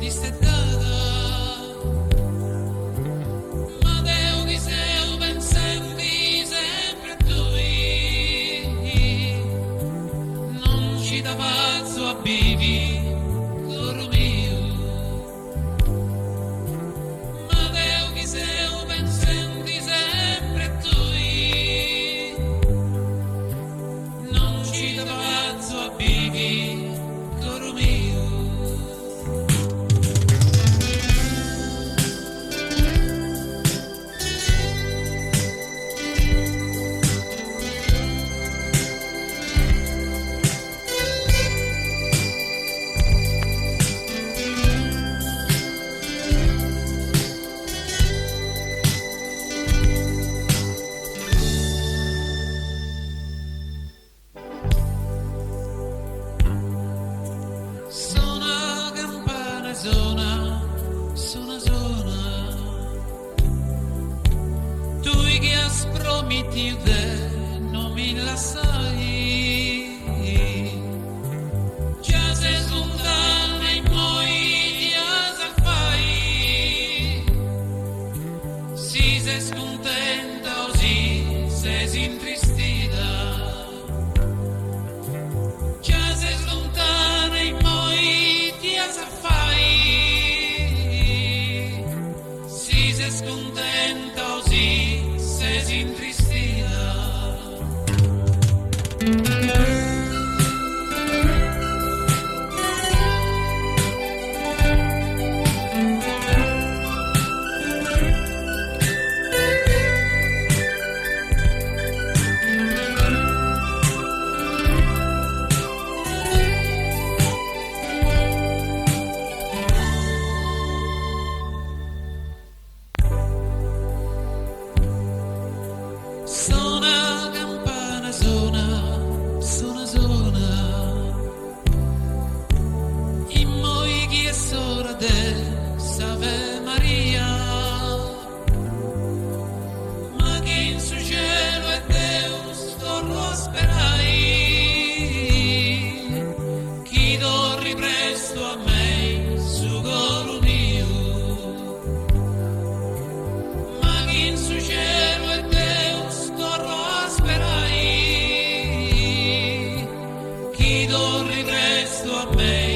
Isteddada. Ma deu chi seu pensendi sempri a tui Non nci dda fatzu a bivi, coru miu. Ma deu chi seu pensendi sempri a tui Non nci dda fatzu a bivi, coru miu. Sona campana sona, sona sona. Tui chi as promitiu de no mi lassai. Già ses lontana immoi ita as a fai. Si ses cuntenta o si ses intristida. Già ses lontana immoi ita as a fai. Si ses cuntenta o si ses intristida. Sona campana sona, sona sona. Immoi chi est s'ora de s'Ave Maria. Ma chi in su cielu 'e Deus torru a sperai chi torri prestu a mei su coru miu. Ma chi in su cielu 'e Deus torru a sperai chi torri prestu a mei.